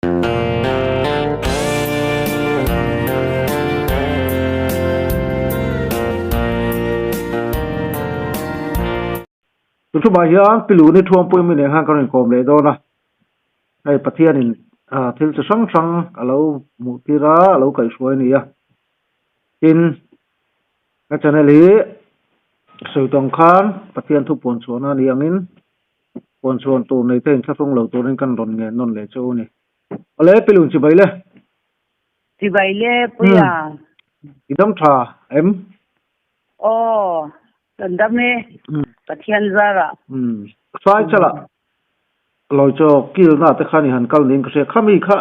Tun thumah hian Piluni Thuampui mi nen khan kan rawn kawm leh dawn a, hei Pathianin thil chi hrang hrang a lo hmuh tir a, a lo kaihhruai a ni a. Tin, ka channel hi sawi tawng khan Pathian thu puan chhuahna a nih angin puan chhuan tur nei te inthlahrung lo turin kan rawn ngen nawn leh chu a ni. Awle, Pilun chibai le. Chibai le, Puia. I dam tha em? Aw, kan dam e, Pathian zarah. Sai chalah lawi chaw kilna te khan i han kal niin ka hria. Khami kha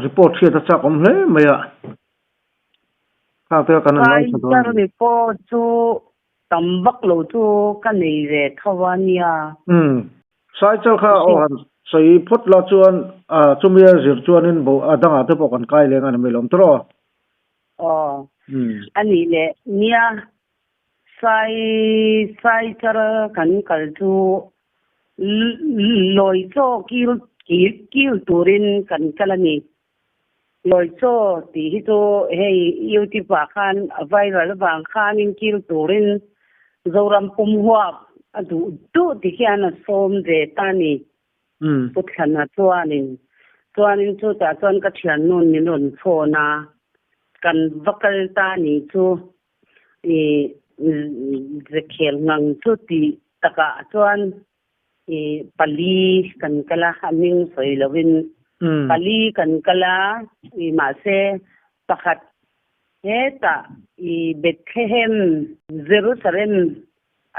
report hriat a chak awm hle mai a. Khang te kha kan han ngaithla dawn. Sai chal report chu tam vak lo chu ka nei ve tho a nia. Sai chal kha aw han sawi phawt la chuan chumi a zir chuanin bo a dangah te pawh kan kai leng a ni mai lo awm tawh rawh. Aw, a nih leh nia sai sai char kan kal chu lawi chaw kil kil turin kan kal a ni. Lawi chaw tih hi chu hei YouTube ah khan a viral avang khanin kil turin Zoram pum huap a duh duh ti hian a sawm ve ta a ni. Pu Thlana chuanin chuanin chutah chuan ka thiannu min rawn phone a, kan va kal ta nih chu i zekhel ngang chu tih takah chuan i pali kan kal a, a hming sawi lovin pali kan kal a, i mahse pakhat hetah i Bethlehem Jerusalem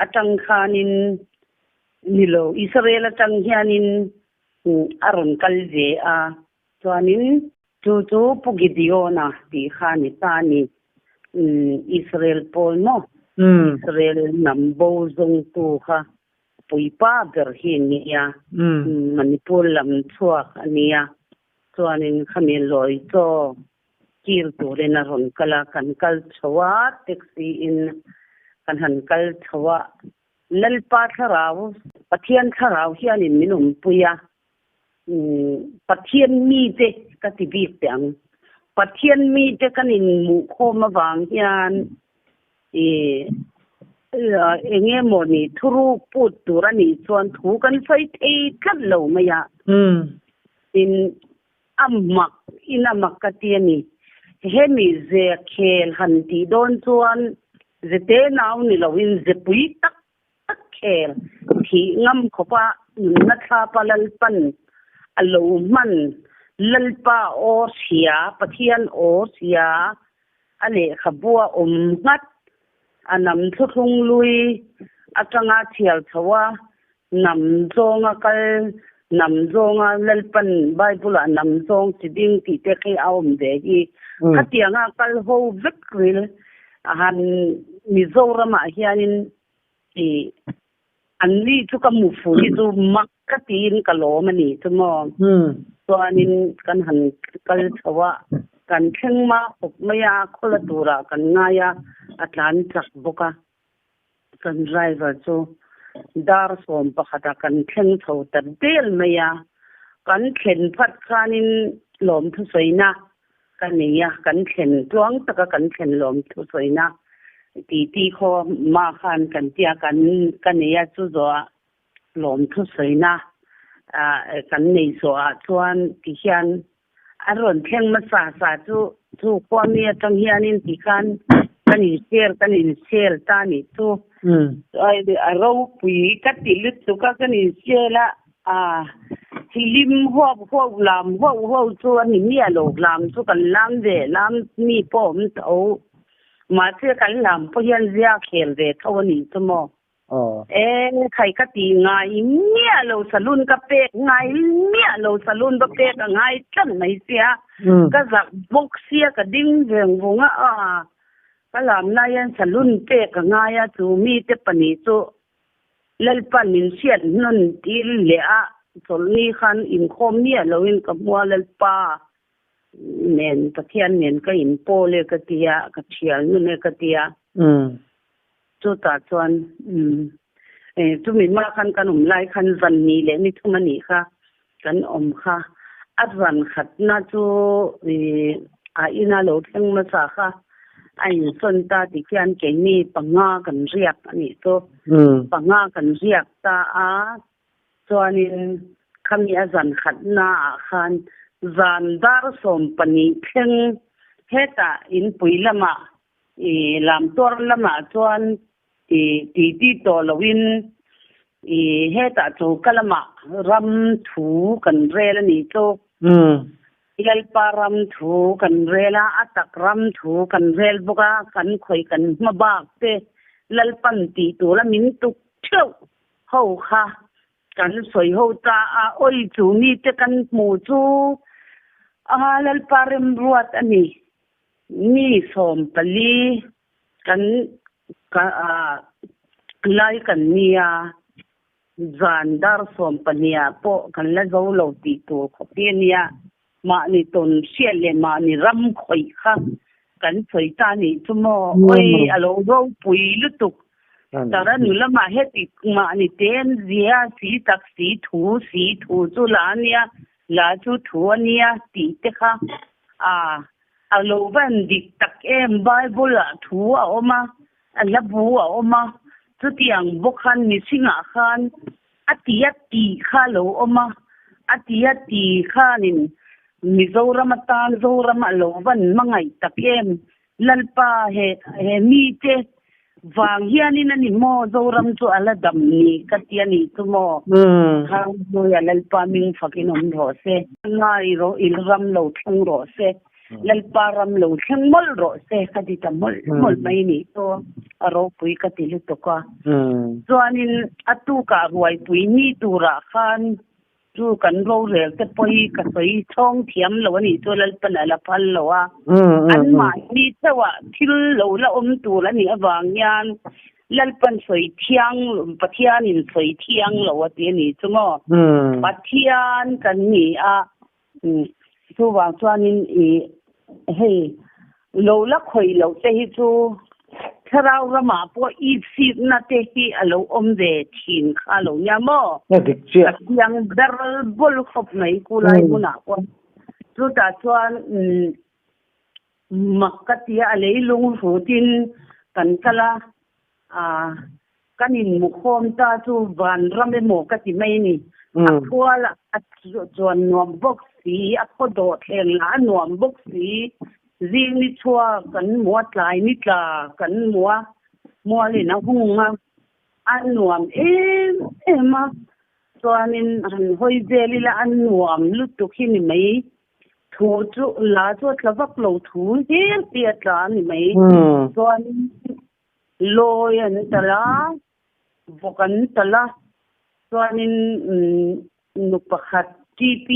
atang khanin Ni lo, Israel atang hianin a rawn kal ve a, chuanin chu chu Pu Gideona tih kha a ni ta a ni. Israel pawl maw? Israel hnam bo zawngtu kha puipa ber hi a nia, Manipur lam chhuak a nia, chuanin khami lawi chaw kir turin a rawn kal a, kan kal chho a, taxi in kan han kal chho a, Lalpa thlarau, Pathian thlarau hianin min awmpui a, Pathian mite ka ti bik teh ang. Pathian mite kan inhmuhkhawm avang hian eng emaw ni thuruk put tur a nih chuan thu kan sawi thei tlat lo mai a. Tin, a mak in a mak ka ti a ni. Hemi ze khel han tih dawn chuan Ze te nau ni loin ze pui tak tak khel thih ngam khawpa nunna thlapa Lalpan a lo hman Lalpa aw hria, Pathian aw hria, a lehkhabua awm nghat, a nam thluthlung lui atanga chhiar chho a, nam zawnga kal, nam zawnga Lalpan Bible-ah nam zawng chi ding tih te khi a awm ve hi. Khatianga kal ho vek ril a han Mizoramah hianin ih an ni chu ka hmu fu hi chu mak ka tiin ka lawm a ni chu maw. Chuanin kan han kal chho a, kan thleng ma khawp mai a, khawla turah kan ngai a, a tlan chak bawk a. Kan driver chu dar 11 ah kan thleng chho ta del mai a, kan thlen phat khanin lawmthu sawina ka nei a, kan thlen tluang taka kan thlen lawmthu sawina titi khaw hma khan kan tia kan ka nei a, chu zawhah lawmthu sawina kan nei zawhah chuan tihian A rawn thleng hmasa sa chu chu khuami atang hianin ti khan kan in share kan in share ta nih chu a ropui ka ti lutuk a kan in share a a lim huap huap lam huap huap chu a ni miah lo lam chu kan lam ve lam mi pawh awm tho mahse kan lam pawh hian zia khel ve tho a nih chu maw. E khai ka ti ngai miah lo saloon ka pek ngai miah lo saloon va pek a ngai tlat mai sia ka zak bawk sia ka ding veng vung a a ka lam lai hian saloon pek a ngai a chu mi te pahnih chu Lalpan min hriat hnawn tir leh a chawlhni khan inkhawm miah lo in ka hmu a Lalpa nen Pathian nen ka inpawl e ka tia ka thial nun e ka tia. Chutah chuan chumi hma khan kan awm lai khan zan ni leh ni thum a nih kha kan awm kha. A zan khatna chu a ina lo thleng hmasa kha a insawn ta ti khian keini panga kan riak a nih chu. Panga kan riak ta a, chuanin khami a zan khatna ah khan zan dar 12 thleng hetah inpui lamah i lamtuar lamah chuan i titi tawh loin i hetah choka lamah ram thu kan rel a nih chu. Lalpa ram thu kan rel a, a tak ram thu kan rel bawk a, kan khawih kan hma bak te Lalpan tih tura min tuk theuh ho kha kan sawi ho ta a, awi chu mite kan hmuh chu a Lalpa remruat a ni. Mi 14 kan lai kan nia, zan dar 12 ah pawh kan la zo lo tih tur khawp hi a nia. Mahni tawn hriat leh mahni ram khawih kha kan sawi ta nih chu maw? Awi, a lo ropui lutuk. Tara nu lamah heti mahni ten zia si tak si thu si thu chu la a nia. La chu thu a nia tih te kha a a lo van dik tak em Bible ah thu a awm a, a hla bu a awm a, chutiang bawk khan mihringah khan a ti a tih kha a lo awm a, a ti a ti khanin Mizoram atan Zoram a lo van hmangaih tak em Lalpa he he mite vang hianin a ni maw Zoram chu a la dam ni ka ti a nih chu maw? Hallelujah Lalpa ming fakin awm rawh se. Ngai rawh i ram lo thleng rawh se. Lalpa ram lo thleng mawlh rawh se ka ti ta mawlh mawlh mai nih chu a ropui ka ti lutuk a. Chuanin a tukah ruaipui ni turah khan Chu kan rorel te pawh hi ka sawi chhawng thiam lo a nih chu Lalpan a la phal lo a. Anmahni theuhah thil lo la awm tur a nih avang hian Lalpan sawi thiang Pathianin sawi thiang lo a ti a nih chu maw. Pathian kan ni a, chuvang chuanin i hei Lo la khawih loh te hi chu thlarau ramah pawh ipsikna te hi a lo awm ve thin kha lo nia maw? A dik chiah. Ka chiang ber bawl khawp mai kulai hmunah pawh. Chutah chuan mak ka tia a leilung hrutin kan kal a, Kan inmukhawm ta chu vanram emaw ka ti mai a ni. A khua lah a chuan nuam bawk si, a khaw dawh thleng lah a nuam bawk si. Zing ni chhuak kan hmu a, tlai ni tla kan hmu a, mualin a hung a, a nuam em em a. Chuanin han hawi vel ila a nuam lutuk hi ni mai. Thu chu la chu a tla vak lo, thu hel te a tla a ni mai. Chuanin Lawi an talh a, vawk an talh a, chuanin nu pakhat TP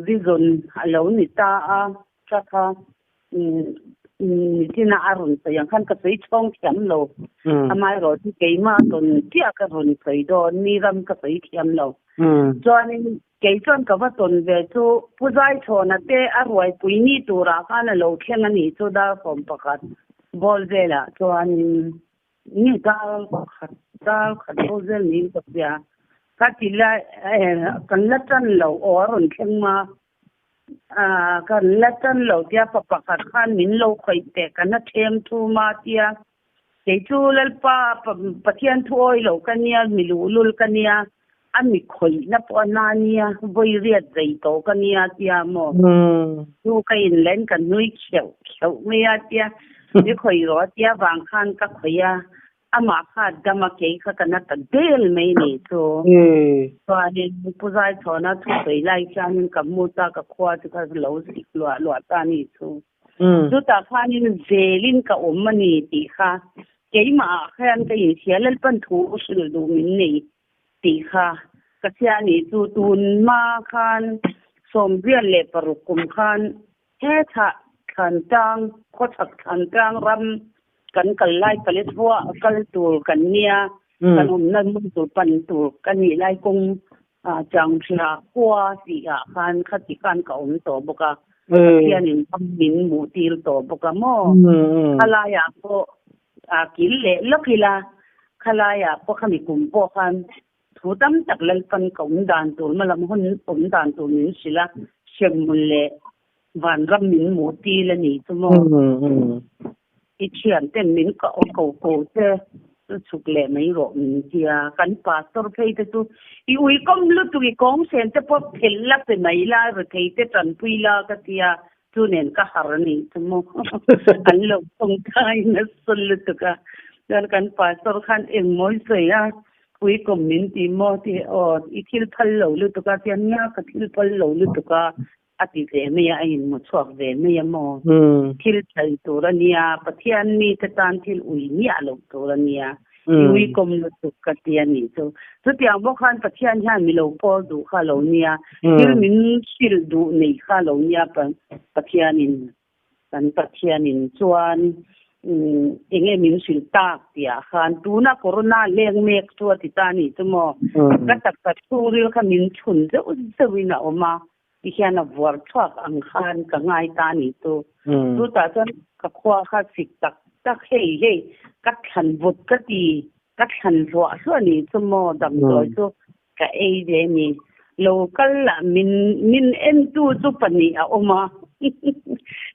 Vision a lo ni ta a, ka kha nichina a rawn sawi ang khan ka sawi chhawng thiam lo, amaherawh chu keimah tawn chiah ka rawn sawi dawn, mi ram ka sawi thiam lo. Chuanin kei chuan ka va tawn ve chu Pu Zaichhawna te a ruaipui ni turah khan a lo thleng a nih chu dar 11 Ball velah chuanin nge dar khat dar khat ball vel niin ka hria. Ka ti la kan la tan lo aw a rawn thleng ma kan la tan lo tia pa pakhat khan min lo khawih teh kan a them thu ma tia kei chu Lalpa Pathian thu awi lo ka nia mi luhlul ka nia a mi khawihna pawh a na nia vawi riat zei tawh ka nia tia maw chu ka inlen ka nui kheuh kheuh mai a tia mi khawih rawh a tia vang khan ka khawih a amah kha a dam a kei kha ka na ta del mai ni chu chuanin Pu Zaichhawna thu sawi lai khianin ka mu ta ka khua chu ka lo zik luah luah ta ni chu Chutah khanin zelin ka awm a ni tih kha keimahah khian ka inhria Lalpan thu hrilh duh min nei tih kha ka hria a ni. Chu tun hma khan 76 kum khan he thlah Thlantlang, khawchhak Thlantlang ram kan kal lai Paletwa kal tur kan nia, kan awmna hmun tur pan tur ka nih lai kawng Changthla khua tih ah khan khati khan ka awm tawh bawk a, Pathianin ram min hmuh tir tawh bawk a maw? Khalaiah pawh kil leh lawk ila, khalaiah pawh khami kum pawh khan Thu tam tak Lalpan ka awm dan tur hmalam hun awm dan tur min hrilh a, hremhmun leh vanram min hmuh til a ni chu maw? I thianten min ko ko che chu chhuk leh mai rawh min ti a, kan pastor phei te chu i uikawm lutuk i kawngsen te pawh phelh la pe mai la, rethei te tanpui la ka ti a, chu nen ka har a nih chu maw? An lo tawngtai nasa lutuk a, chuan kan pastor khan engmawi sawi a, Uikawm min ti maw ti aw i thil phal lo lutuk a tiang nia ka thil phal lo lutuk a a ti ve mai a a inhmu chhuak ve mai a maw thil phal tur a nia Pathian mite tan thil ui miah loh tur a nia i uikawm lutuk ka ti a nih chu chutiang bawk khan Pathian hian mi lo pawl duh kha lo nia thil min hrilh duh nei kha lo nia Pathianin Kan Pathianin chuan enge min hrilh tak tih ah khan tuna corona leng mek chu a ti ta a nih chu maw? Ka taksa chhungril kha min chhun zeuh zeuh in a awm a, ti hian a vuar chhuak ang khan ka ngai ta a nih chu. Chutah chuan ka khua kha sik tak tak hei hei ka thlan vut ka ti, ka thlan hluah hluah a nih chu maw damdawi chu Ka ei ve ni. Lo kal lah min min entu chu pahnih a awm a.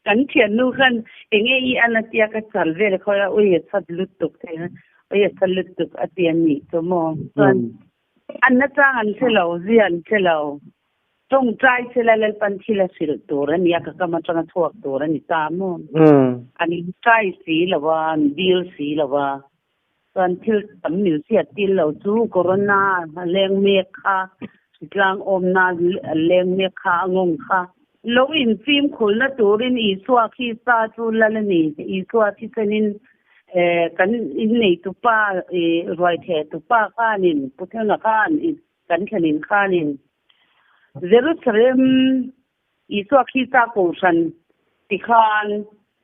Kan thiannu khan enge i an a tia ka chal vel khawi a ui a chhat lutuk thei a, ui a chhat lutuk a ti a nih chu maw. Chuan an nachang an hre lo, zia an hre lo. Tawngtai sela Lalpan thil a hrilh tur a nia, ka kam atanga chhuak tur a ni ta maw. An intai si lo a, an dil si lo a. Chuan thil tam min hriat tir lo chu corona a leng mek kha, hritlang awmna a leng mek kha, a ngawng kha. Lo infimkhulna turin Isua Krista chu lal a ni. Isua thisenin kan inneitupa, ruaithehtupa khanin, Puthenga khan, kan thlenin khanin Jerusalem Isua Krista kohhran ti khan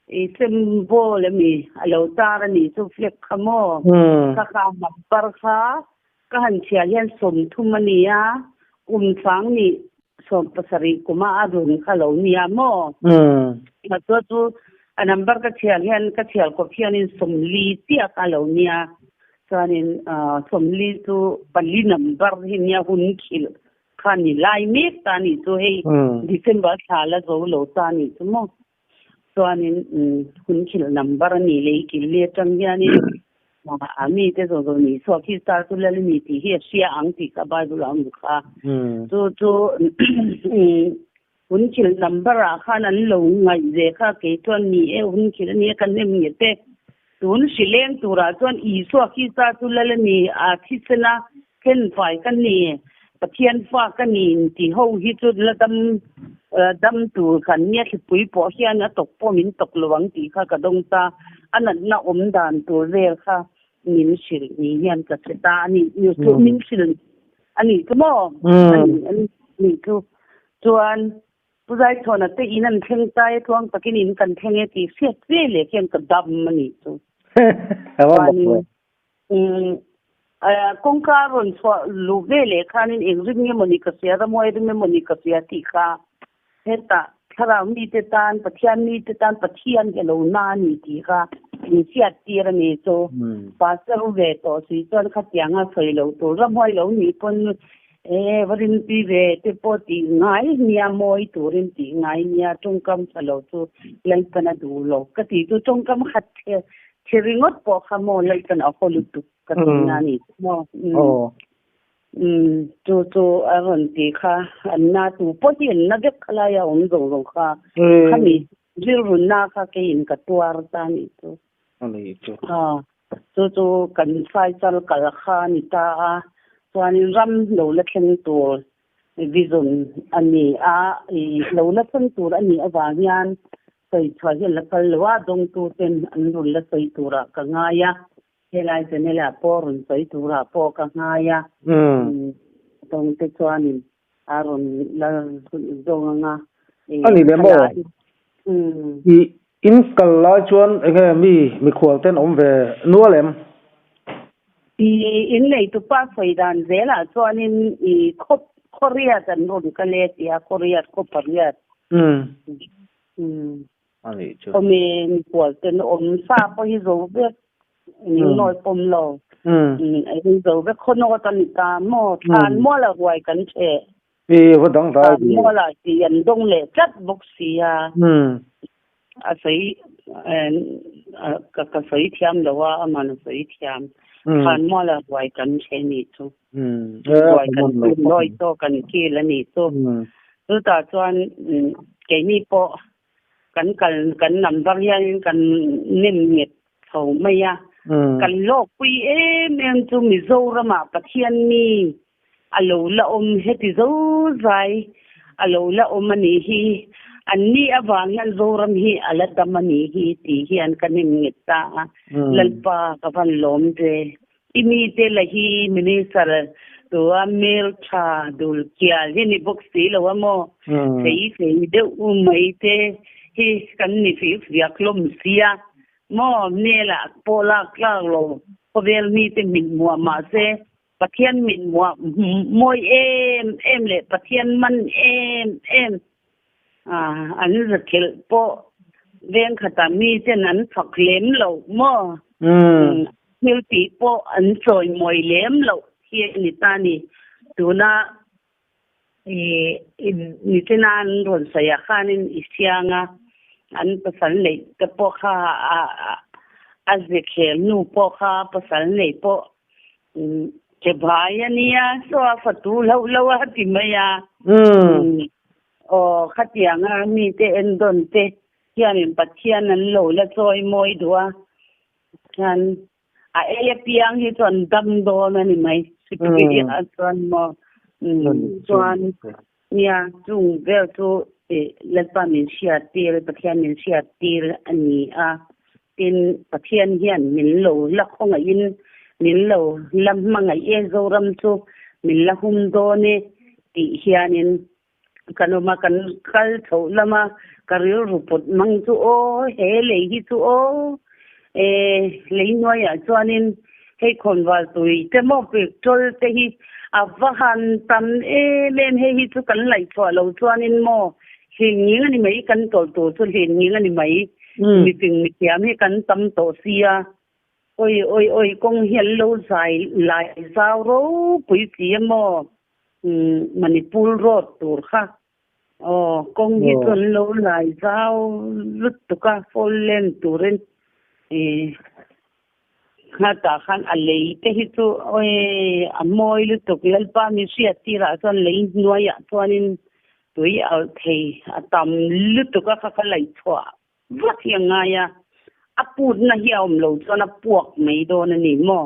i symbol ami a lo tar a nih chu flag kha maw? Ka kha number kha ka han chhiar hian 30 a ni a, kum sang nih 17 kuma a run kha lo nia maw? Chu chu a number ka chhiar hian ka chhiar kawp hianin 40 chiah kha a lo nia, chuanin 40 chu pali number hi nia hun khilh Kha ni lai mek ta nih chu hei December thla la zo lo ta nih chu maw. Chuanin hun thil number a nih leh i kil li atang hianin a mi te zawh zawh nih chhuak hi star chu lal a ni tih hi a hria ang tih kha Bible ah a hmu kha. Chu chu hun thil number ah khan an lo ngaih ve kha kei chuan ni e hun thil a nia ka nem nge te. Tun hrileng turah chuan Isua Krista chu lal a ni, a thisena thenfai ka ni, Pathian fa ka ni inti ho hi chu la dam dam tur kan nia thlipui pawh hian a tawk pawh min tawk lo ang tih kha ka dawng ta, a natna awm dan tur vel kha min hrilh ni hian ka hre ta a ni, chu min hrilh a nih chu maw? A nih chu chuan Pu Zaichhawna te in an thleng tai a tluang takin in kan thleng e tih hriat ve leh khian ka dam a nih chu. Chuanin kawngka rawn chhuah luh ve leh khanin eng rim nge mawni ka hria, ramhuai rim emawni ka hria tih kha hetah thlarau mite tan, Pathian mite tan Pathian hi a lo na a ni tih kha min hriat tir a ni chu. Pastor ve tawh si chuan khatianga sawi loh tur ramhuai lo nih pawn E, va rinpui ve te pawh tih ngai nia, mawi turin tih ngai nia, tawngkam tha lo chu Lalpan a duh lo ka ti chu tawngkam khat che ringawt pawh kha maw Lalpan a haw lutuk ka ti na ni maw. Chu chu a rawn ti kha an na tu pawh hi an na vek kha lai a awm zawng zawng kha khami rilru na kha keiin ka tuar ta ni chu. Chu chu kan Faisal kal kha a ni ta a, chuanin ram lo la thleng tur vision a ni a, i lo la thleng tur a nih avang hian sawi chhuah hi a la kal lo a, dawngtu ten an rawn la sawi turah ka ngai a, helai channel ah pawh rawn sawi turah pawh ka ngai a, dawngte chuanin a rawn la zawng ang a. A ni leh maw? I in kal lai chuan enge mi mikhual ten awm ve nual em? I in neitupa sawi dan zelah chuanin i khaw khawriat an rawn kal e tia khawriat khaw pariat. A nih chu. Awm e mikhual ten awm sa pawh hi zo vek ning nawi pawm lo. Ei zo vek khaw nawt a ni ta maw? Thlan muala ruai kan ṭheh. I va dang dai Thlan muala tih an dawng leh tlat bawk si a. A sawi ka ka sawi thiam lo a, aman a sawi thiam. Thlan muala ruai kan ṭheh nih chu. Ruai kan kil lawi tawk kan kil a nih chu. Chutah chuan keini pawh kan kal kan number hianin kan nem nghet chho mai a. Kan lawkpui em em chu Mizoramah Pathian mi a lo la awm heti zo zai a lo la awm a nih hi. An ni avang hian Zoram hi a la dam a nih hi tih hian ka nem nghet ta a. Lalpa ka van lawm ve. I mite la hi Minister tua mel tha dul kial hi ni bawk si lo a maw? Fei fei deuh mai te hi kan ni fih fiak hlawm sia maw? Melah pawh lak tlak lo khawvel mite mit muah mahse Pathian mit muah mawi em em leh Pathian man em em an zakhelh pawh veng khatah miten an fak lem lo maw? Thil tih pawh an chawi mawi lem loh hi a ni ta ni. Tuna nichina an rawn sawi ah khanin i siang a, an pasal neih te pawh kha a zekhel nu pawh kha pasal neih pawh ke bhai a nia, saw a fatu hlauh lo a ti mai a. Aw khatianga mite endawn te hianin Pathian an lo la chawi mawi duh a. Hian a ei apiang hi chuan dam dawn a ni mai ah chuan maw chuan nia chung vel chu Lalpa min hriat tir Pathian min hriat tir a ni a tin Pathian hian min lo la khawngaihin min lo la hmangaih e Zoram chu min la hum dawn e tih hianin Kan awm a, kan kal chhoh lam a, ka rilru put mang chu aw, he lei hi chu aw, e lei hnuaiah chuanin hei khawnval tui te maw petrol te hi a va han tam em em, hei hi chu kan laihchhuah lo chuanin maw hlin nghing a ni mai, kan tawlh tur chu hlin nghing a ni mai, miping mithiam hi kan tam tawh sia. Oi oi oi kawng hi an lo zai lai zau ropui si a maw? Manipur road tur kha aw kawng hi chu an lo lai zau lutuk a four lane turin ih khatah khan a lei te hi chu oi a mawi lutuk Lalpa mi hriat tirah chuan lei hnuaiah chuanin tui alh thei a tam lutuk a kha kha laih chhuah Vat hi a ngai a, a putna hi a awm lo chuan a puak mai dawn a ni maw?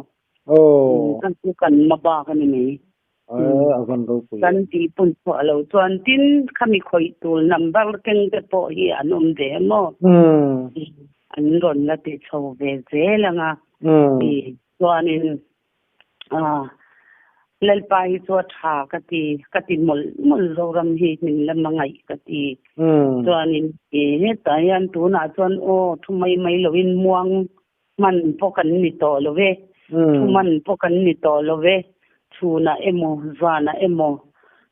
Aw. Kan chu kan ma bak a ni mai. A van ropui. Kan tih pun chhuah lo chuan tin khami khawih tur number keng te pawh hi an awm ve maw? An rawn la ti chho ve zel ang a. Chuanin Lalpa hi chu a tha ka ti, ka ti mawlh mawlh Zoram hi min la hmangaih ka ti. Chuanin hetah hian tunah chuan aw thu mai mai loin muang hman pawh kan ni tawh lo ve, thu man pawh kan ni tawh lo ve, chhunah emaw zanah emaw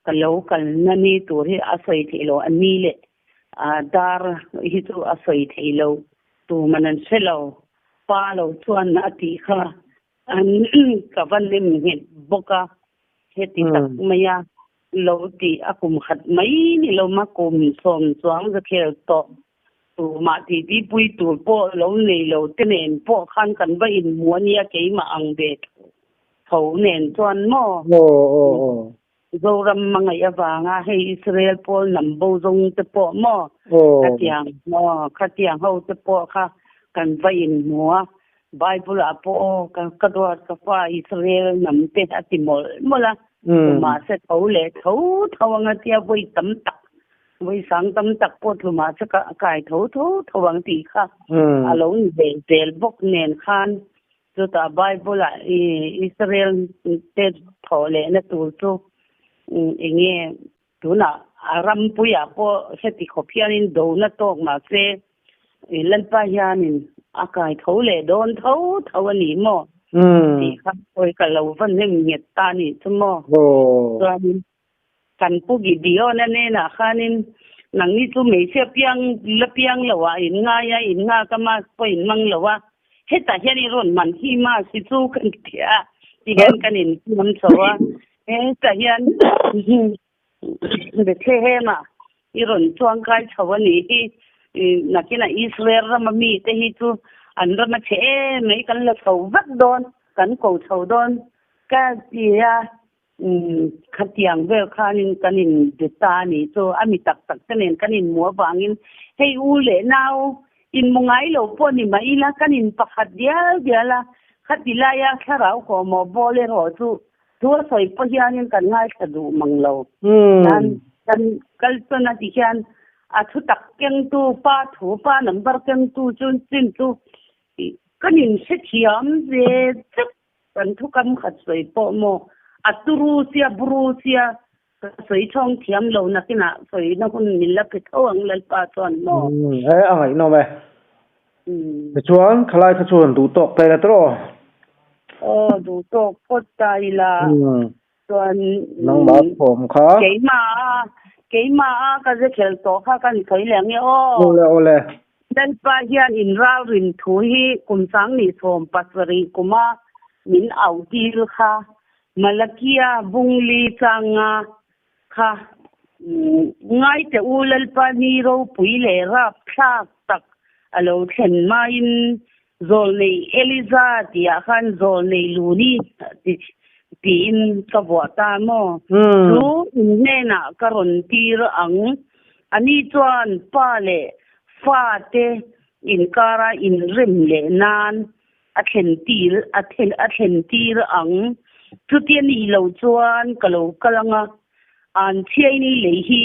ka lo kalna ni tur hi a sawi theih lo, a ni leh dar hi chu a sawi theih lo, tuman an hre lo, pa lo chuan a tih kha An ka va nem nghet bawk a, heti tak mai a lo tih a kum khat mai ni lo ma kum sawm chuang za khel tawh tumah titi pui tur pawh lo nei lo te nen pawh khan kan va inhmu a nia keimah ang ve tho nen chuan maw Zoram hmangaih avanga hei Israel pawl hnam bo zawng te pawh maw khatiang maw khatiang ho te pawh kha kan va inhmu a, Bible ah pawh aw ka duat ka fa Israel hnam te a ti mawlh mawlh a, tumah se tho leh tho tho ang a tia vawi tam tak vawi sang tam tak pawh tumah se ka kai tho tho tho ang tih kha a lo ni ve zel bawk nen khan Chutah Bible-ah Israel te thawh lehna tur chu eng nge tunah a rampuiah pawh heti khawp hianin dona tawk mahse Lalpa hianin a kai tho leh dawn tho tho a ni maw tih kha pawi ka lo va hnem nghet ta a nih chu maw. Chuanin Kan Pu Gideon-a hnenah khanin, Nangni chu hmeichhia piang la piang lo ah in ngai a, in nghak a, mask pawh in hmang lo a. Hetah hian i rawn man hi mass hi chu kan ti a, ti hian kan infiam chho a. Hetah hian Bethlehem ah i rawn chuangkai chho a nih hi. Nakinah Israel rama mite hi chu an ram a chhe em mai, kan la chho vek dawn, kan ko chho dawn ka ti a. Khatiang vel khanin kan inbe ta a nih chu, a mi tak tak te nen kan inhmuh avangin hei u leh nau inhmu ngai lo pawh ni mah ila kan in pakhat dial dial a, khati laia thlarau kawhmawh bawl erawh chu thu a sawi pawh hianin kan ngaithla duh mang lo. Tan kan kal chuan a ti hian a thu tak kengtu pa thu pa number kengtu chu chin chu kan inhrethiam ve vek. Kan thu kam khat sawi pawh maw? A turu sia buru sia ka sawi chhawng thiam lo nakinah sawina hun min la pe tho ang Lalpa chuan maw? Umm e a ngaihnawm e. Tichuan khalai kha chuan duh tawk ta ila tawh. Aw duh tawk phawt ta ila chuan Nangmah thawm kha. Keimah a keimah a ka ze khel tawh kha kan sawi leh ang e aw. Awle awle. Lalpa hian inralrin thu hi kum 2017 kuma min auh tir kha Malakia Bungli changa kha ngai teh u Lalpa ni ropui leh rapthlak tak a lo thlen hmain zawlnei Eliza tihah khan zawlnei Luni tiin ka vuah ta maw? Chu in hnenah ka rawn tir ang. Ani chuan pa leh fa te inkara inrem leh nan a thlen tir a a thlen tir ang. Chuti a nih loh chuan ka lo kal ang a, an chhiaini lei hi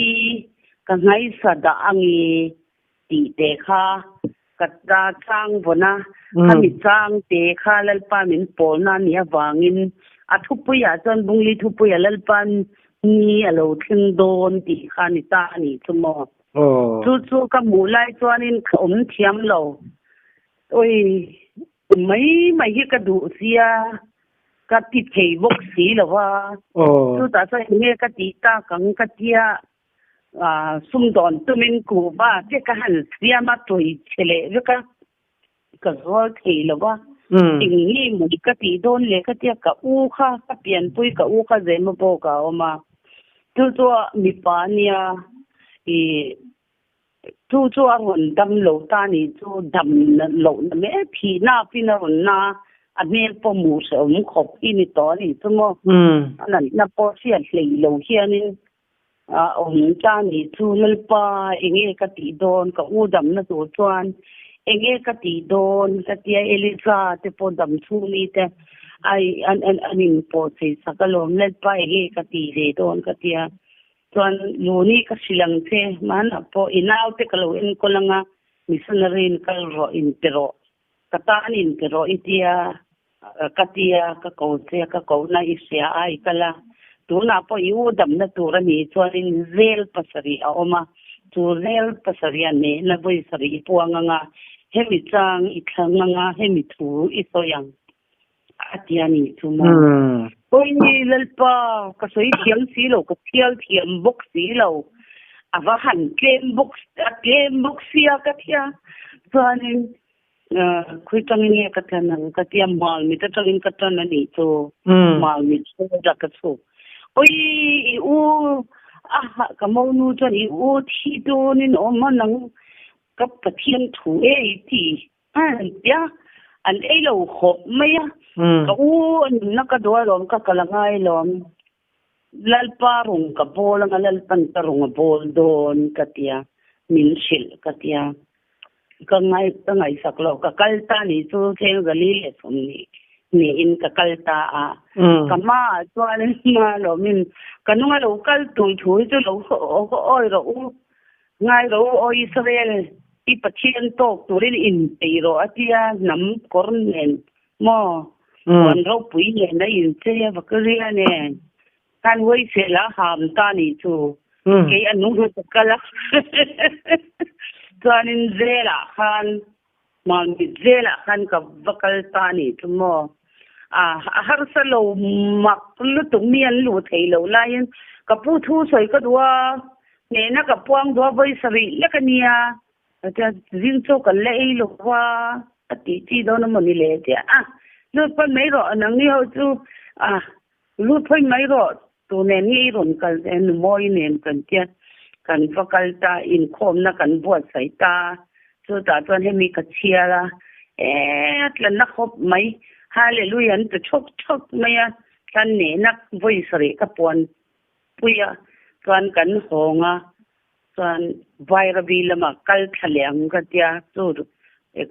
ka nghaisa dah ang e tih te kha ka ta chang vawn a, khami chang te kha Lalpa min pawlna a nih avangin a thupuiah chuan Bungli thupuiah Lalpa ni a lo thleng dawn tih kha a ni ta a nih chu maw. Chu chu ka hmuh lai chuanin ka awm thiam lo. Oi mai mai hi ka duh sia ka ti thei bawk si lo va. Chutah chuan enge ka tih tak ang ka tia sumdawn tumin kuhva te ka han siam a tawi chhe leh vek a ka zual thei lo va. Eng nge maw ka tih dawn leh ka tia ka u kha ka pianpui ka u kha Zema bawk a awm a. Chu chu mipa ania ih Chu chu a rawn dam lo ta nih chu dam lohna mek thihna pin a rawn na a hmel pawh hmuh hrehawm khawp hi ni tawh a nih chu maw. A natna pawh hriat hlei lo hianin a awm ta nih chu Lalpa enge ka tih dawn ka u damna tur chuan enge ka tih dawn ka tia Eliza te pawh dam chhung mi te ai an an inpawh chei sak alawm Lalpa enge ka tih ve dawn ka tia. Chuan Luni ka hrilh ang che, hmanah pawh i naute ka lo enkawl ang a, missionary in kal rawh, inpe rawh, ka tan inpe rawh i tia, ka tia, ka ko che, ka kohna i hria a, i kal a. Tunah pawh i u damna tur a nih chuanin zel pasarih a awm a, chu zel pasarih a nehna vawi sarih i puang ang a, hemi chang i thlang ang a, hemi thu i sawi ang. A ti a nih chu maw. Awi Lalpa, ka sawi thiam si lo, ka thial thiam bawk si lo. A va han tlem bawk, a tlem bawk sia ka tia. Chuanin khawi tangin nge ka tan ang ka tia, Malmit atangin ka tan a nih chu. Malmit hawla ka chhuk. Awi i u, a ka monu chuan i u thi dawnin awm a nang ka Pathian thu e i ti. An tia, an ei lo khawp mai a. Ka u a nunna ka duh alawm, ka kal a ngai alawm. Lalpa rung ka bawl anga Lalpan ka rung a bawl dawn ka tia, min hrilh ka tia. Ka ngai ka ngaihsak loh, ka kal ta nih chu thleng zali leh sawmhnih niin ka kal ta a. Ka hmaah chuan hma lawmin ka nunga lo kal tur thu hi chu lo awi rawh u. Ngai ro aw Israel, i Pathian tawk turin inpeih rawh a tia, hnam kawr nen maw puan ropui nen a inchei a Vakaria nen khan huaisel a ham ta nih chu kei a nung hmasa kal a chuanin zelah khan Mamit zelah khan ka va kal ta nih chu maw a harsa lo mak lutuk mi an luh theih loh laiin ka pu thu sawi ka duh a hnehna ka puang duh a vawi sarih lek a nia zing chu kan la ei lo va A tih chi dawn a mawni le tia a lut phawt mai rawh nangni ho chu a lut phawt mai rawh tu nen nge i rawn kal e nu mawi nen kan tia kan va kal ta inkhawmna kan buatsaih ta chutah chuan hemi ka chhiar a e a tlanna khawp mai hallelujah an ti thawk thawk mai a kan nehna vawi sarih ka puan pui a chuan kan hawng a Chuan Bairabi lamah kal thla leh ang ka tia, chu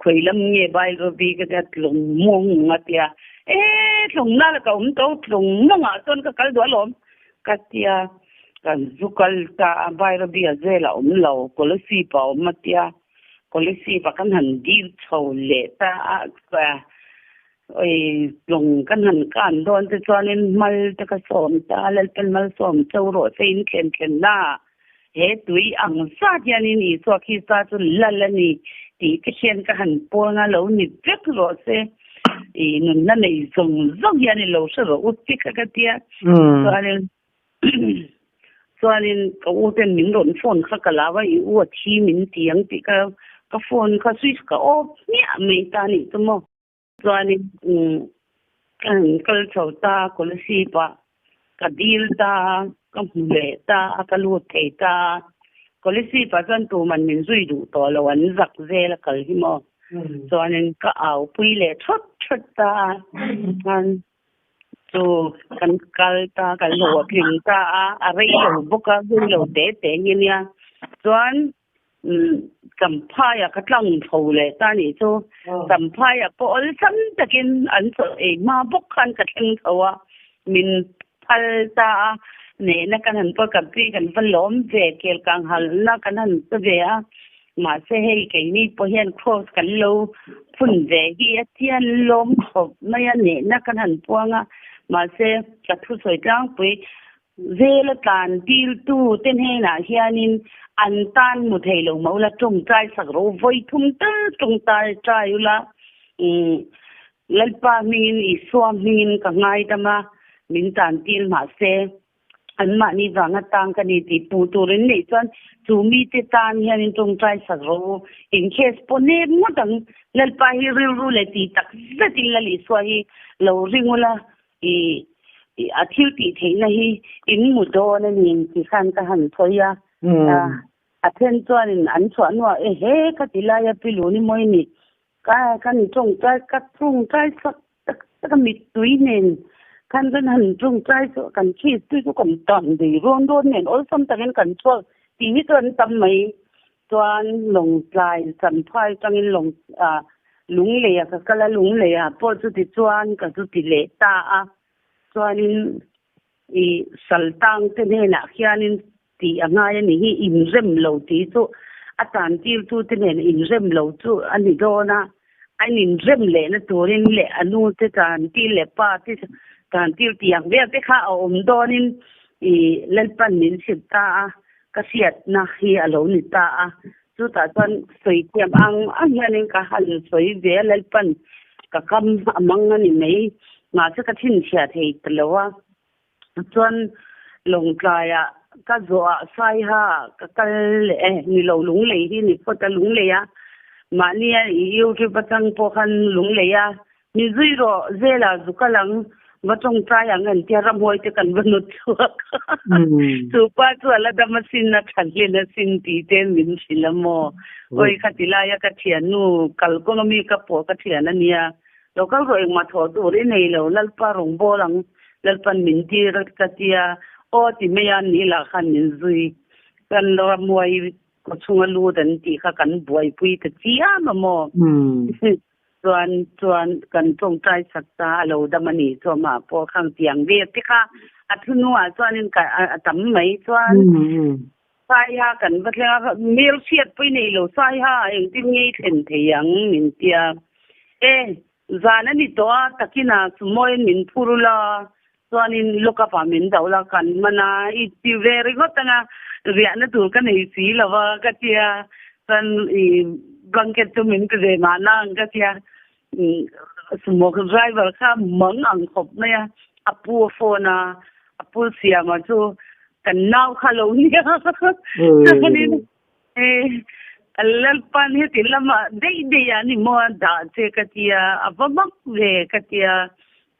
khawi lam nge Bairabi ka tia tlawng mawng a tia, e tlawng nal ka awm tawh tlawng mawngah chuan ka kal duh alawm ka tia, kan zu kal ta a Bairabi a zel a awm lo, Kolasib a awm a tia, Kolasib ah kan han dil chho leh ta a, Oi, tlawng kan han kan dawn te chuanin mal te ka sawm ta, Lalpan malsawm cho rawh se in thlen thlen la, he tui ang zat hianin Isua Krista chu lal a ni tih te hian ka han puang a, lo ni vek rawh se, i nunna nei zawng zawng hian i lo hre rawh u ti kha ka tia. Chuanin chuanin ka u ten min rawn phone kha ka lau a, i u a thi min ti ang tih ka ka phone kha switch ka off hmiah mai ta nih chu maw. Chuanin ka han kal chho ta a, Kolasib ah ka dil ta a, ka hmu leh ta a, ka lut thei ta a. Kolasib ah chuan tuman min zui duh tawh lo, an zak zel a kal hi maw. Chuanin ka au pui leh thawt thawt ta a, chuan chu kan kal ta, kan hlawhtling ta a, a rei lo bawk a, rei lo te te nge nia. Chuan Champhaia ka tlang tho leh ta nih chu Champhaia pawh awlsam takin an chawlh ei hma bawk khan ka thleng tho a, min phal ta a, nehna kan han pawi kan pi kan va lawm ve kel kang halna kan han pe ve a, mahse hei keini pawh hian cross kan lo phun ve hi a chian lawm khawp mai a, nehna kan han puang a, mahse ka thusawi tlangpui Zela tlan tirtu te hnenah hianin an tan mu thei lo mah ula tawngtai sak rawh u, vawi thum tal tawngtai tai ula, Lalpa hmingin Isua hmingin ka ngaidam a, min tan tir mahse anmahni vanga tang ka ni tih puh turin neih chuan chu mite tan hianin tawngtai sak rawh u, in case pawh nep ngawt ang, Lalpa hi rilru leh tih tak zetin Lal Isua hi lo ring ula, I a thil tih theihna hi in mu dawn a ni tih khan ka han sawi a. A then chuanin an chhuah hnuah e he ka ti lai a pi luni mawi ni ka kan tawngtai ka tawngtai sak tak tak a mittui nen khan kan han tawngtai chu kan chhit tui chu kan tan dei rawn rawn nen awlsam takin kan chhuak tih hi chu an tam mai. Chuan Lawngtlai Champhai atangin Lawng ah Lungleia ka kal a, Lungleia pawh chuti chuan ka zu ti leh ta a. Chuanin i Saltang te hnenah khianin tih a ngai a ni hi, inrem lo tih chu a tantirtu te nen inrem lo chu a ni dawn a. An inrem lehna turin leh a nu te tantir leh pa te tantir tih ang vel te kha a awm dawnin i Lalpan min hrilh ta a. Ka hriatna hi a lo ni ta a, chutah chuan sawi thiam ang ang hianin ka han sawi ve a, Lalpan ka kam a mang a ni mai, mahse ka thinchhiah thei ta lo a. Chuan Lawngtlaiah ka zawhah Saiha ka kal leh e, ni lo Lunglei hi ni phawt a, Lunglei a mahnia i YouTube atang pawh khan Lunglei a Mi zui rawh, zela zu kal ang, va tawngtai ang an tia ramhuai te kan va nawt chhuak. Chu pa chu a la dam asin, a tha hlen asin tih te min hrilh a maw. Awi kha ti laia ka thiannu kalkawng ami ka pawh ka thian a nia. Lo kal rawh engmah thawh tur i nei lo, Lalpa rawn bawl ang, Lalpan min tir ka tia, aw ti mai a, ni lah khan min zui. Kan ramhuai kawchhunga lut an tih kha kan buaipui ta chiam a maw. Chuan chuan kan tawngtai sak ta a lo dam a nih chu amah pawh khang tiang vel te kha a thunuah chuanin ka a tam mai chuan Saiha kan va thleng a hmel hriat pawh i nei lo Saiha engtin nge i thlen thei ang min tia e zan a ni tawh a takinah sumawiin min phur ula chuanin lock up ah min doh la kan hman a i ti ve ringawt anga riahna tur ka nei si lo va ka tia chuan i blanket chu min pe ve mahna ang ka tia sumo driver kha mang ang khawp mai a a pu a phone a a pu siama chu kan nau kha lo nia chuanin e. Lalpan heti lamah daih daih ah ni maw a dah che ka tia, a va mak ve ka tia.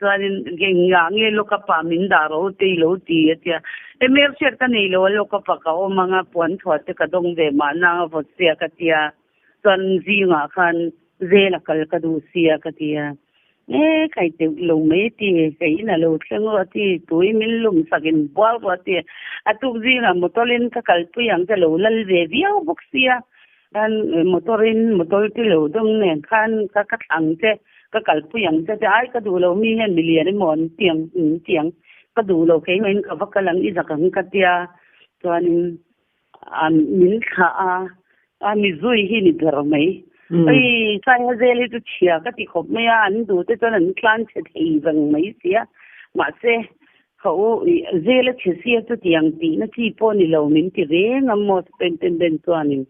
Chuanin engah nge lawkapa min dah ro te i lo ti a tia. E hmel hriat ka nei lo a lawkapa ka awm anga puan thuah te ka dawng ve mahna anga vawt sia ka tia. Chuan zingah khan zel a kal ka duh sia ka tia. E kai teuh lo mai a ti, kei in a lo thleng rawh a ti, tui min lum sak in bual rawh a ti. A tuk zingah motor in ka kalpui ang che lo lal ve viau bawk sia. Khan motor in motor te lo dawng nen khan ka ka thlang che ka kalpui ang che te ai ka duh lo mi hian milian emaw an ti ang in ti ang ka duh lo keimah in ka va kal ang i zak ang ka tia chuanin a min thlah a a mi zui hi ni ber mai hei Saiha zel hi chu chhia ka ti khawp mai a an duh te chuan an tlan chhe thei veng mai sia mahse Ka u i zel a chhe sia chutiang tihna chi pawh ni lo min ti reng a maw superintendent chuanin.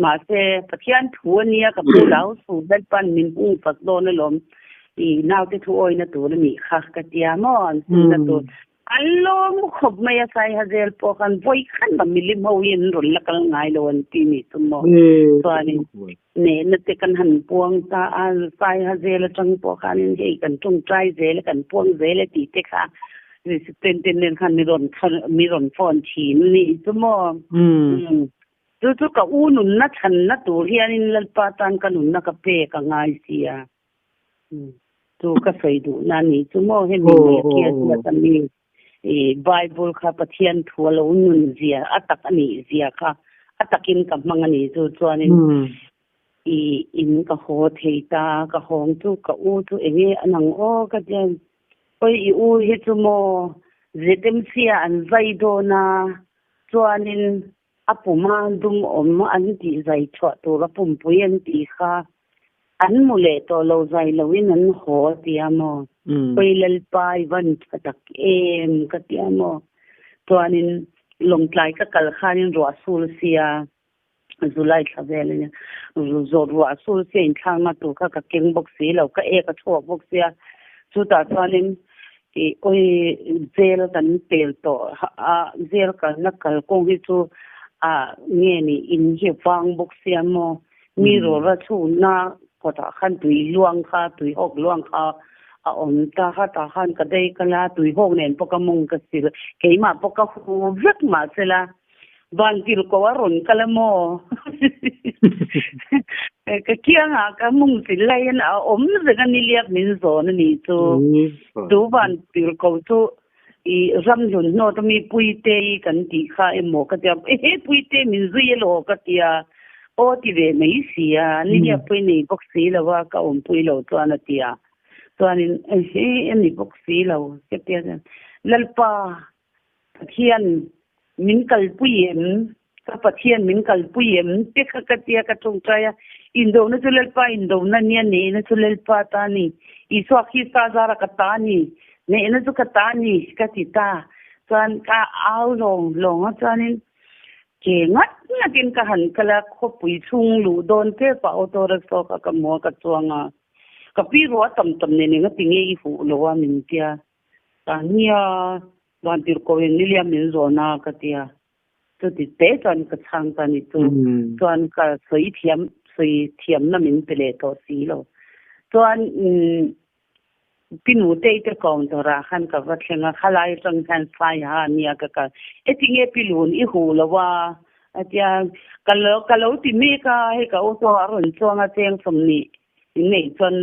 Mahse Pathian thu a nia ka pu lau su Lalpan min hung fak dawn alawm i naute thu awina tur a nih kha ka tia maw an simna tur. An lawm khawp mai a Saiha zel pawh khan vawi khan mah milim ho hi an rawn la kal ngai lo an ti nih chu maw. Chuanin Nehna te kan han puang ta a, Saiha zel atang pawh khanin hei kan tawngtai zel a, kan puang zel e tih te kha superintendent khan mi rawn mi rawn phone thin a nih chu maw. Chu chu ka u nunna chhanna tur hianin Lalpa tan ka nunna ka pek a ngai sia. Chu ka sawi duhna a nih chu maw hemi Malakia ziak a mi i Bible kha Pathian thu a lo nun zia a tak a nih zia kha a takin ka hmang a nih chu chuanin i in ka haw thei ta ka hawng chu ka u chu enge an ang aw ka tia oi i u hi chu maw ZMC ah an zai dawn a chuanin a puma dum awm an tih zai chhuah tur a pumpui an tih kha an mu leh tawh lo zai loin an haw a tia maw? Pawi Lalpa i van tha tak em ka tia maw? Chuanin Lawngtlai ka kal khanin ruah sul sia July thla vel a nia zawt ruah sul sia inthlakna tur kha ka keng bawk si lo ka ek a chhuak bawk sia chutah chuanin Ih awi jail kan pel tawh a jail kalna kalkawng hi chu ah nge ni in hi vang bawk sia maw mi rawra chhunna kawtah khan tui luang kha tui hawk luang kha a awm ta kha tah khan ka dei kal a tui hawk nen pawh ka mawng ka sil keimah pawh ka hu vek mahsela Van til ko a rawn kal a maw? Ka kiangah ka mung sil laiin a awm zek a niliak min zawn a nih chu. Chu van til ko chu i ram hlun hnawt ami Puite i kan tih kha emaw ka tia, ehe Puite min zui elaw ka tia, aw ti ve mai si a, niliak pawh i nei bawk si lo a, ka awmpui lo chuan a tia. Chuanin ehe a ni bawk si lo ka tia chuan Lalpa Pathian min kalpui em? Ka Pathian min kalpui em? Te kha ka tia ka tawngtai a, Indona chu Lalpa indona nia, nehna chu Lalpa ta a ni. Isua Krista zara ka ta a ni, nehna chu ka ta a ni ka ti ta. Chuan ka au lawng lawng a chuanin ke ngat ngatin ka han kal a, khawpui chhung luh dawn tep a auto rickshaw kha ka hmu a ka chuang a, ka pi ruah tam tam nen enga tinge i huh lo a min tia. Ka nia, Vantir ko in niliam min zawn a ka ti a, chuti te chuan ka chhang ta ni chu, chuan ka sawi thiam, sawi thiamna min pe leh tawh si lo. Chuan Pi Nutei te counter ah khan ka va thleng a, khalai atang hian Saiha a nia ka kal, e tinge Pi Lun i huh lo a? A tia, ka lo ka lo ti mek a, hei ka auto a rawn chuang a cheng sawmhnih In neih chuan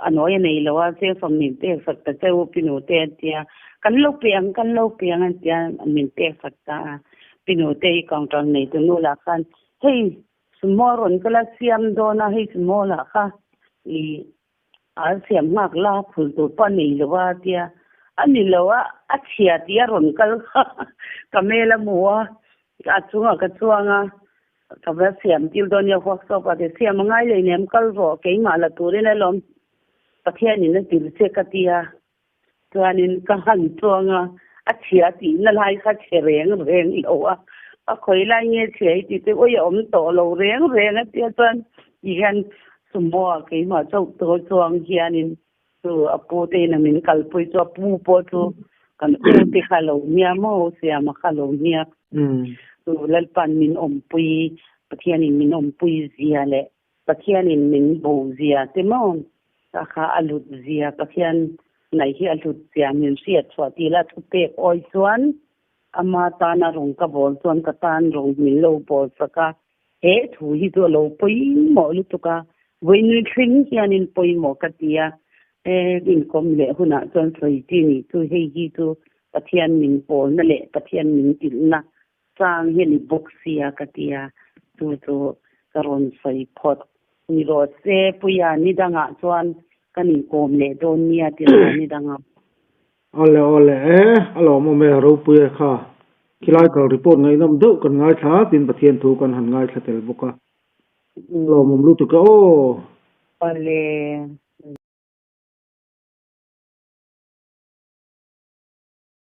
a nawi a nei lo a, cheng sawmhnih pek sak ta che u Pi Nute an ti a, kan lo pe ang, kan lo pe ang an ti a, min pek sak ta a. Pi Nute hi counter nei tu nu lah khan hei sumo a rawn kal a siam dawn a, hei sumo lah kha i a siam nghak la phul tur pawh a nei lo a a ti a, a ni lo a, a chhia tih a rawn kal kha ka mel a hmu a, a chungah ka chuang a, Ka va siam tir dawn nia workshop ah te siam a ngai lei nem kal rawh keimah la turin alawm Pathianin a tir che ka tia chuanin ka han chuang a a chhia tihna lai kha chhe reng reng lo a a khawi lai nge chhia hi tih te awi a awm tawh lo reng reng a tia chuan ti hian sumo ah keimah chauh tawh chuang hianin chu a pu te in a min kalpui chu a pu pawh chu kan u te kha lo nia maw siama kha lo nia chu Lalpan min awmpui. Pathianin min awmpui zia leh Pathianin min bo zia te maw ka kha a hlut zia Pathian ngaih hi a hlut zia min hriat chhuah tih la thupek awi chuan ama tana rawng ka bawl chuan ka tan rawng min lo bawl sak a, he thu hi chu a lo pawimawh lutuk a, vawiin thleng hianin pawimawh ka ti a, he inkawm leh hunah chuan sawi chi nih chu hei hi chu Pathian min pawlna leh Pathian min tilhna Chang hi a ni bawk sia ka ti a, chu chu ka rawn sawi phawt. Ni rawh se, Puia, ni dangah chuan kan inkawm leh dawn nia ti rawh ni dangah. Awle awle e, a lawmawm e, Ropuia kha khilai kal report ngaihnawm deuh kan ngaithla a, tin Pathian thu kan han ngaithla tel bawk a, a lawmawm lutuk e aw. Awle.